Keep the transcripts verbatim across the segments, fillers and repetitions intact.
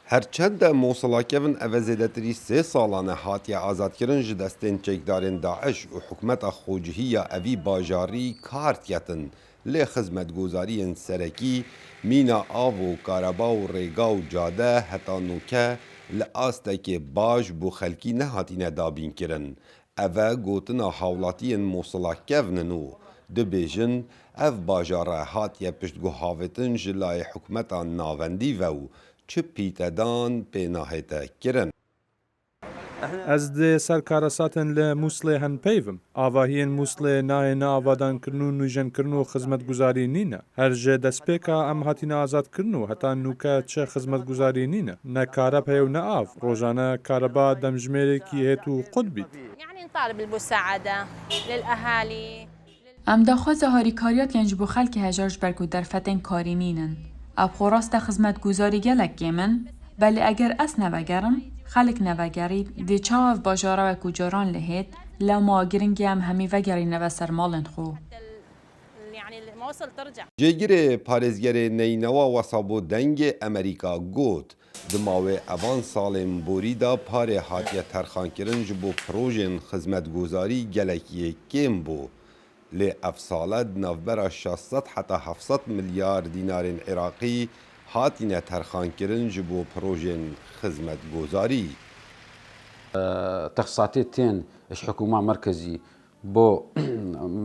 Her çend e Mosila kevin eve zêdetirî sê salan e hatiye azadkirin ji destên çekdarên DAIŞ û hikûmeta xwecihî ya evî bajarî kar diketin, lê xizmetguzariyên serekî, mîna av û kareba û rêga û cade heta nûke li astekê baş bo xelkî nehatine dabînkirin. Eve gotina hawlatiyên Mosila kevn in û dibêjin, ev bajare hatiye piştguhavêtin ji layê hikûmeta navendî ve û çi pîtedan pê nahête kirin. Ez dê ser karesatên li Mûslê hin peyv im. Avahiyên Mûslê nayê ne avadankirin û nûjenkirin û xizmetguzarî nîne. Her ji destpêka em hatine azadkirin û heta nûke çi xizmetguzarî nîne. Ne kareb heye û ne av. Rojane kareba demjimêrekî hêt û qut bît. يعني نطالب المساعدة للأهالي. Em daxwaza harîkariyatiyên ji bo xelkê hejar ji ber ku derfetên karî nînin. Ev xwe rast e xizmetguzarî gelek kêm in. Belê eger ez nevegerim, xelk nevegerî, dê çawa ev bajara wekû caran lihêt, lewma giring e em hemî vegerîneve ser malên xwe. يعني الموصل ترجع. Jêgirê parêzgerê Neynewa Wesabo Dengê Emerîka got, di mawê evan salên borî de parê hatiye terxankirin ji bo projên xizmetguzarî gelek yê kêm bû. Lê ev sale di navbera şeş sed heta heft sed milyar dînarên Iraqî hatine terxankirin ji bo projên xizmetguzarî. Texsatê tên ji hikûma merkezî bo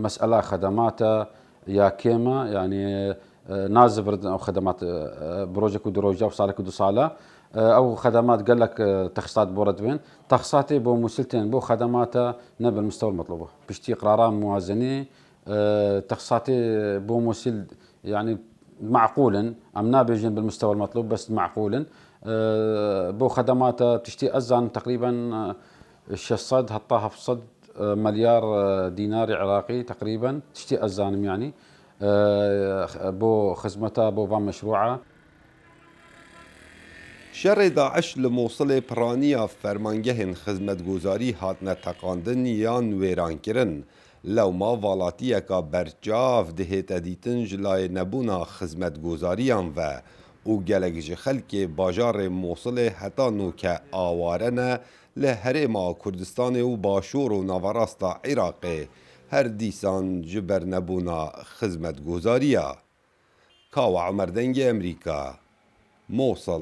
mesela xedemata ya kêm e, yanî, e, nazivirdin ew xedemat, e, bi rojek û du roja û salek û du sala, e, ew xedemat gelek, e, texsat bo re dibên. Texsatê bo Mûsil tên bo xedemata ne bil mistewel metlûb e. Piştî qirara muwazenî, e, texsatê bo Mûsil, yanî, meqûl in. Em nabêjin bil mistewel metlûb, bes meqûl in. E, bo xedemata tiştî ez zanim teqrîben, e, şeş sed heta heft sed e, milyar, e, dînarê Iraqî teqrîben, tiştî ez zanim yanî, e, bo xizmeta, bo van meşrûa. Şerê DAIŞ li Mûsilê piraniya fermangehên xizmetguzarî hatine teqandin yan wêrankirin. Lewma valatiyeka berçav dihête dîtin ji layê nebûna xizmetguzariyan ve û gelek ji xelkê bajarê Mûsilê heta nûke aware ne, li Herêma Kurdistanê û Başûr û Naverasta Iraqê her dîsan ji ber nebûna xizmetguzariya. Kawa Omer Dengê Emerîka, Mosil.